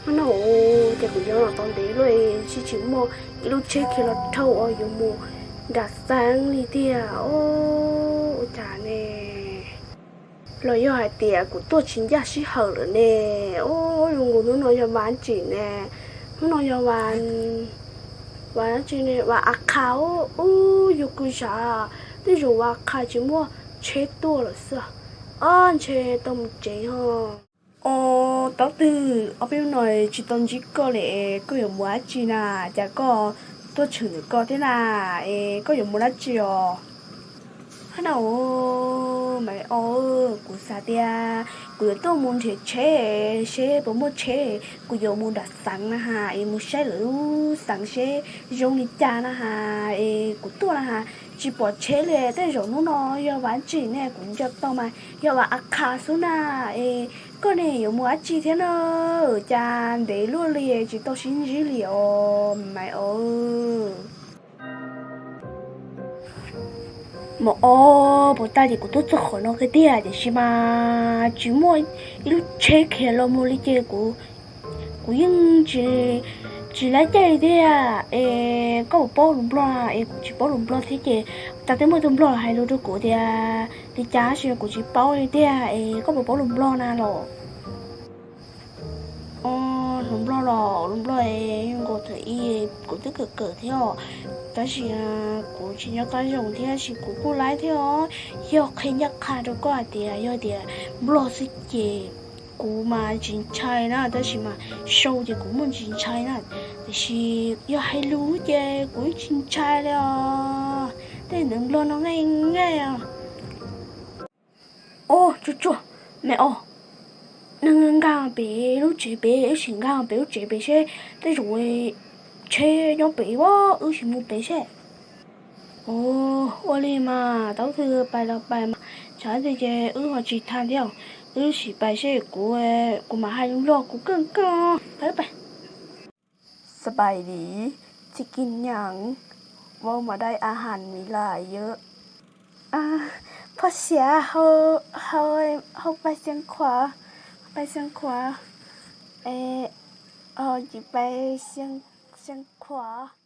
No ces kuv nyob los tau ntev luaj, tsis tsis muaj ib lub tsheb khiav los dhau uas yuav mus nram xeev li tiag. Ua cas ne? Los yog hais tias kuv tuaj tsis ncaj sij hawm lawm ne? Ua, yuav nkaus hnub no yog vas tsi ne? Hnub no yog vas, vas tsi ne? Vas a qha. Ub, yuav kws zav, tej zaum vas a qha tsis muaj tsheb tuaj lawm xwb. Ob, ntshe tau mus tsev ho. Os, Taub Twg, ob peb hnub no tsis tau ntsib koj li, koj yuav mus dab tsi na? Cas koj tuaj tshwm ntawm ko thiab na? Es koj yuav mus dab tsi os? Hab na, Maiv Os, kuv xav tias kuv yuav tuaj mus nrhiav tsheb seb puas muaj tsheb, kuv yuav mus nram xeev na has, es mus saib lawv lub xeev seb zoo li cas na has, es kuv tuaj na has tsis pom tsheb li, tej zaum hnub no yog vas tsi ne, kuv nco tau mas yog vas a qha xwb na. Es koj ne yuav mus dab tsi thiab na? Cas ntev luaj li tsis tau sib ntsib li os Maiv Os. Maiv Os, puas tas ces kuv tuaj txog qhov no kiag tiag, tiam sis mas tsis muaj ib lub tsheb khiav los mus li ces kuv, kuv yeej tsis, tsis laib caij li tiag. Es koj puas paub lus Nplog? Es kuv tsis paub lus Nplog thiab ces tas twb muaj tus Nplog los hais lus rau kuv tias li cas tab sis kuv tsis paub li tiag. Es koj puas paub lus Nplog na los? Os, lus Nplog los lus Nplog es nkaus thaum ub kuv twb kawm kawm thiab os, tab sis kuv tsis nco qab zoo thiab, tab sis kuv kuj laib thiab os. Yog qhia ncaj qha rau koj hais tias yog tias Nplog xwb ces kuv mas tsis ntshai na, tab sis mas sau ces kuv muaj tsis ntshai na, tiam sis yog hais lus ces kuv tsis ntshai li os. Tej ntawv Nplog no nqaij nqaij os. Os, tsuag tsuag, Maiv Os, nws nkag pem lub tsev pem, wb sim nkag pem lub tsev pem seb, tej zaum tsheb nyob pem, wb sim mus pem seb. Os, ua li mas Taub Twg, pais los pais mas, tsam twg ces wb ho tsis tham thiab, wb sim pais seb, kuv, kuv mam hais lus Nplog kuv keej keej. Pais, pais. สบายดี ที่กินหยัง เว้ามาได้ อาหารมีหลายเยอะ อ่า พ่อเสีย เขา เขา เขาไปเชียงขวาง ไปเชียงขวาง เออ เขาจะไปเชียง เชียงขวาง